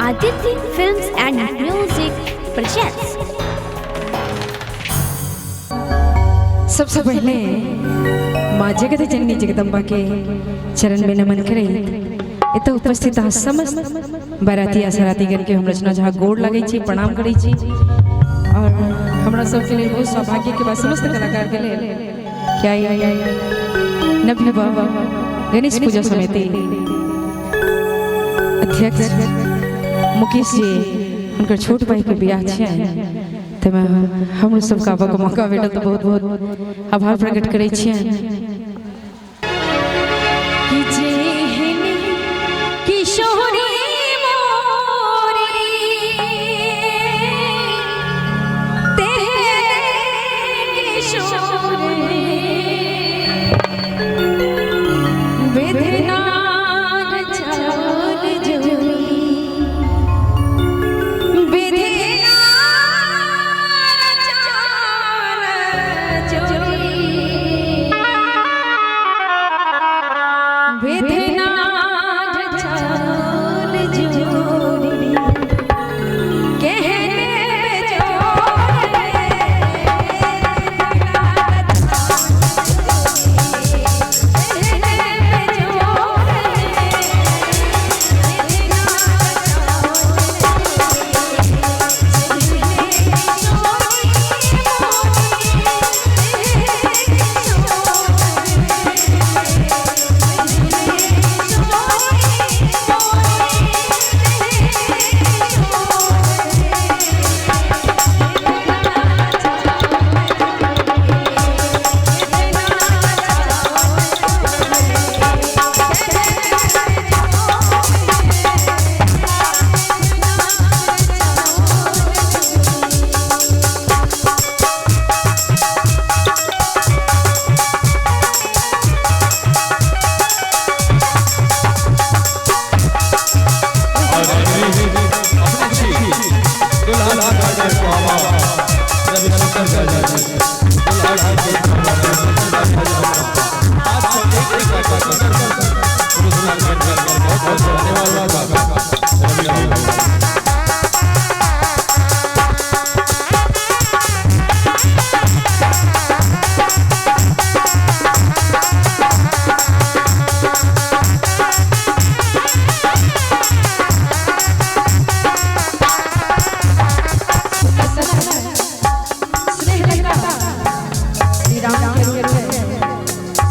Aditya Films and Music presents. सबसे पहले माँ जगत जननी जगदम्बा के चरण में नमन करें। एतऽ उपस्थित अहाँ समस्त बाराती आ सरातीगण के हम रचना झा गोड़ लगै छी, प्रणाम करै छी। और हमरा सबके लेल बहुत सौभाग्य के बात समस्त कलाकार के लेल क्या नवयुवा गणेश पूजा समिति अध्यक्ष मुकेश जी हुनकर छोट भाई के बियाह छियनि, ताहिमे हमरो सबके आबऽके मौका भेटल तऽ बहुत बहुत आभार प्रकट करै छियनि। कि जेहन किशोरी मोरी तेहने किशोरी विधनार चाल जोरी विधनार चाल जोरी विधनार चाल जोरी कहने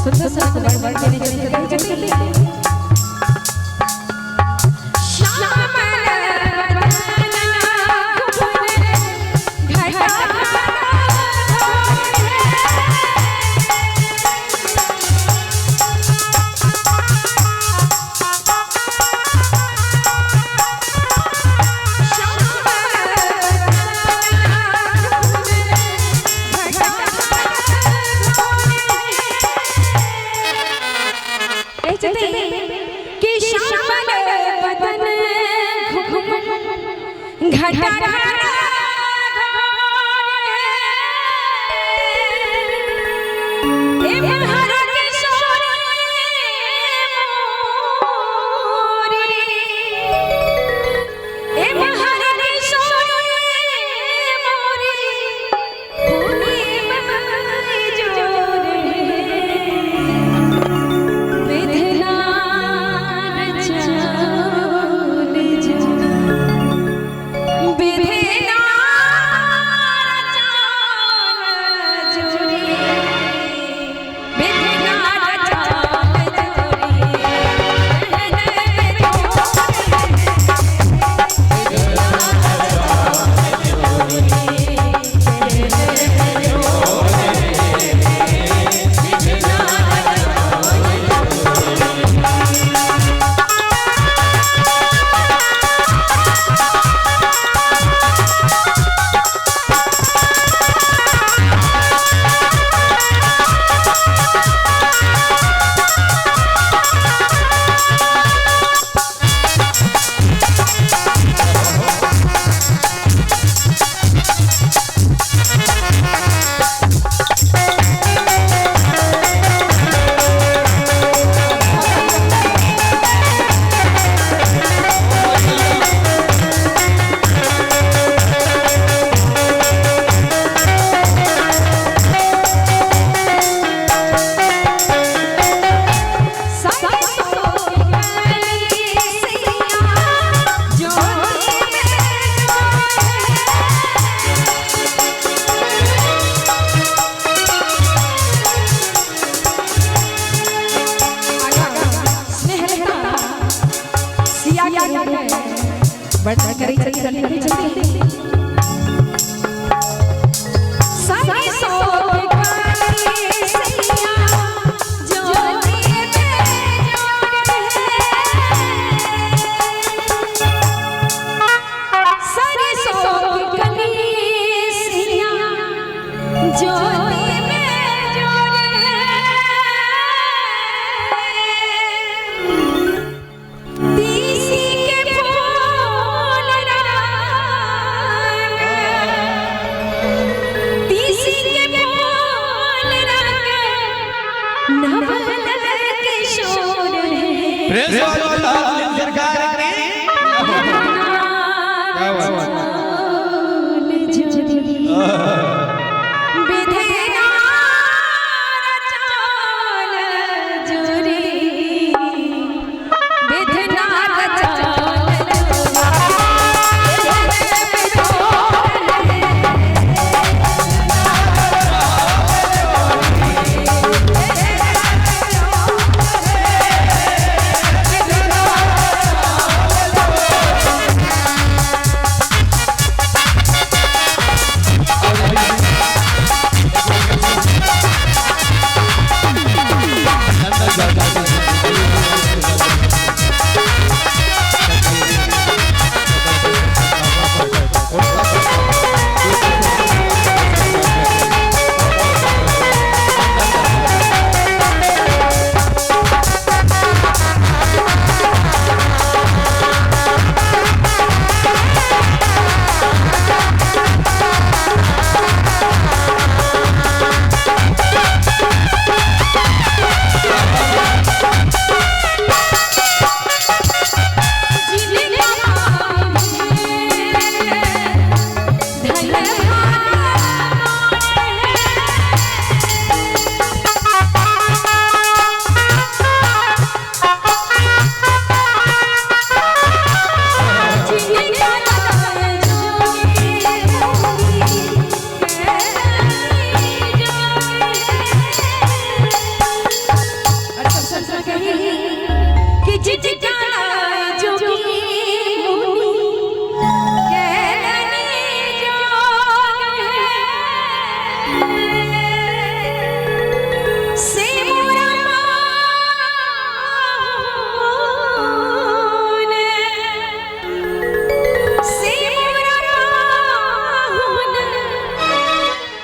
सुंदर घटा विधि बड़ करै छथिन, लिखै छथिन। सारी सोग काली सैया जोनी में जोड़ है, सारी सोग काली सैया जोनी में जोड़ है। तीसी के फूल रंग, तीसी के फूल रंग नवल किशोर है। प्रेम से बोलो सरकार की। क्या बात है।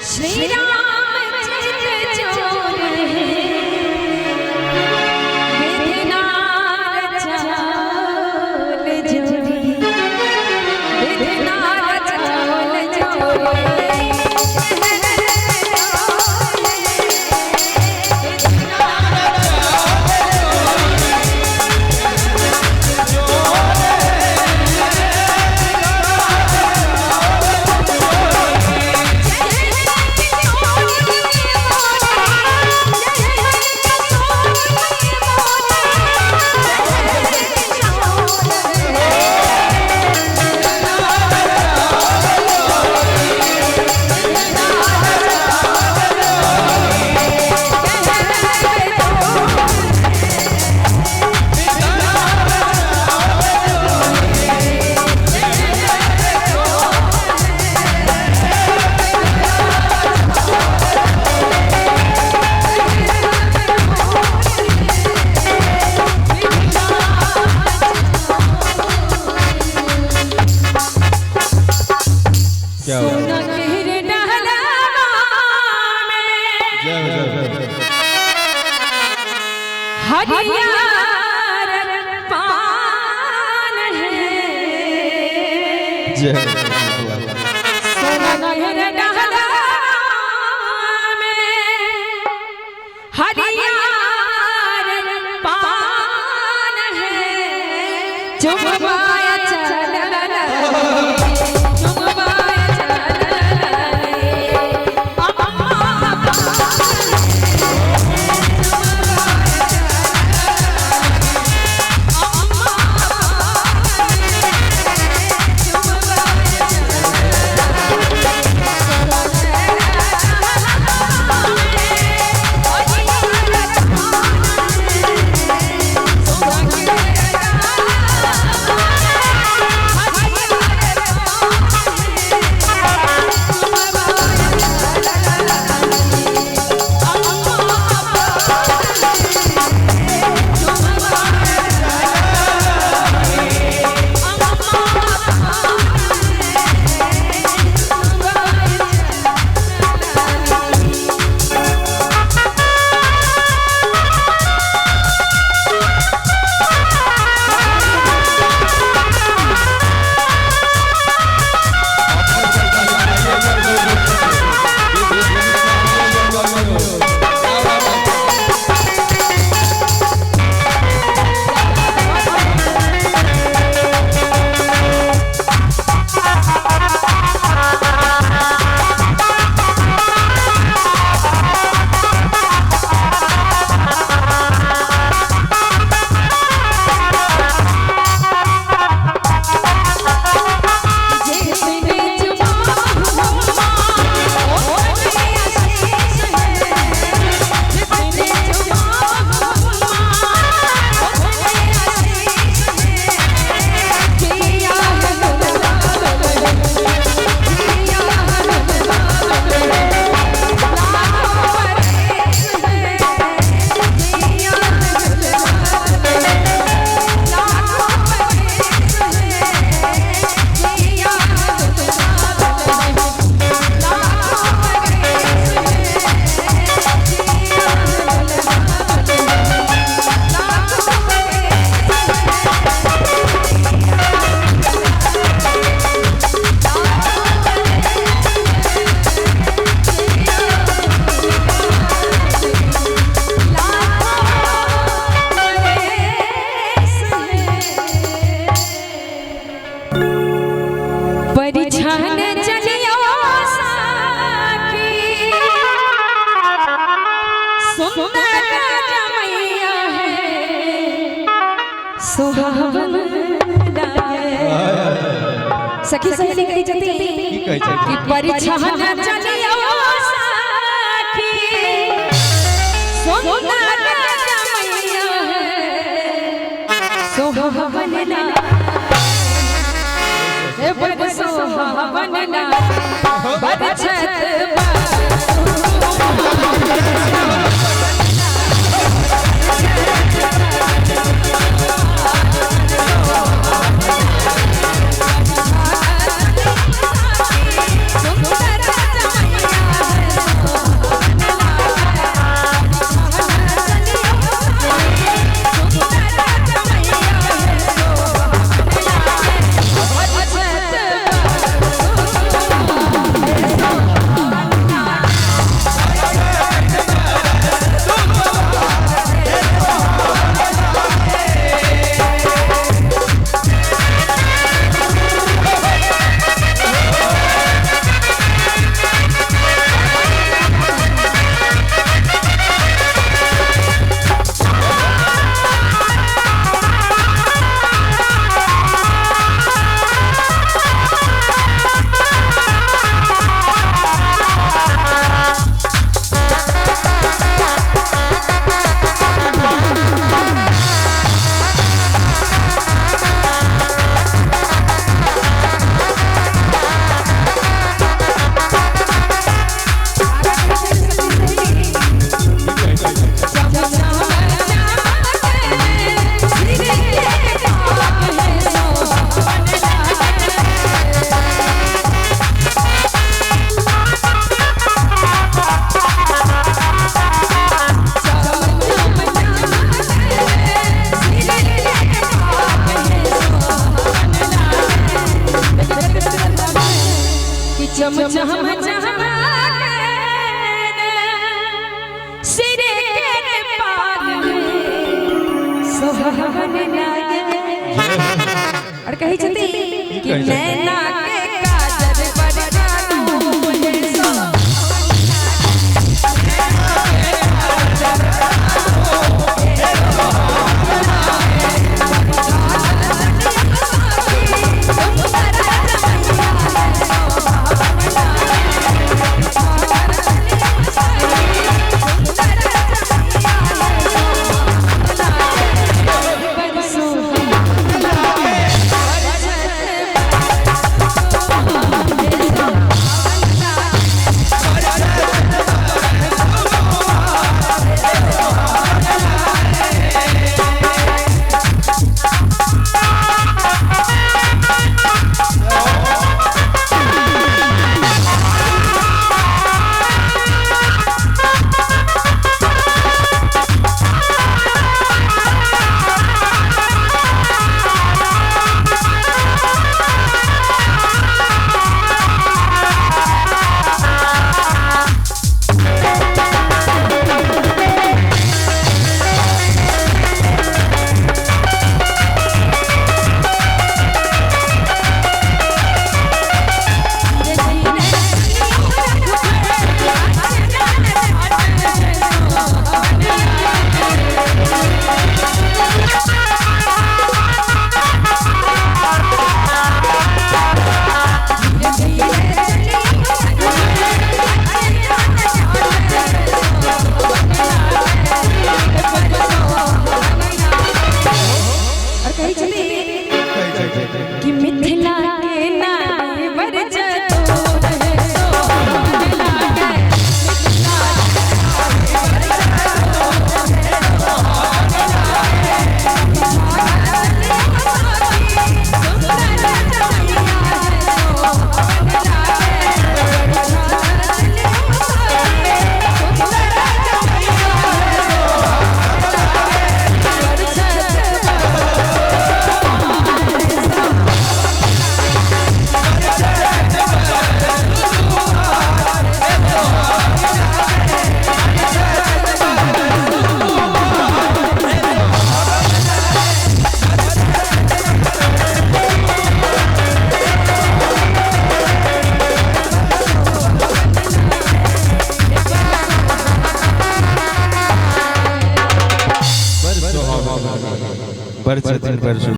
श्री राम चित चोर है, विधनार चाल जोड़ी, विधनार चाल जोड़ी। क्या बात है। सोना केर डहलवा में जय हो, जय हो, जय हो। हरियर पान है, जय हो, जय हो। सोना केर डहलवा में हरियर पान है, चुमवाया चलल चुमवाया चलल अम्मा अम्मा चुमवाया। परिछन चलियो साखी सुंदर जमैया है सुहावन लागे। सखी सहेली कही जती की कहै छै कि परिछन चलियो साखी सुंदर जमैया है सुहावन लागे। बड़ सुहावन लागे बरछत चम चम सिरे के पाग सुहावन लागे। और कही छथि कि नैना के काजर बरगानू सुंदर। बड़ छथिन, बड़ सुंदर।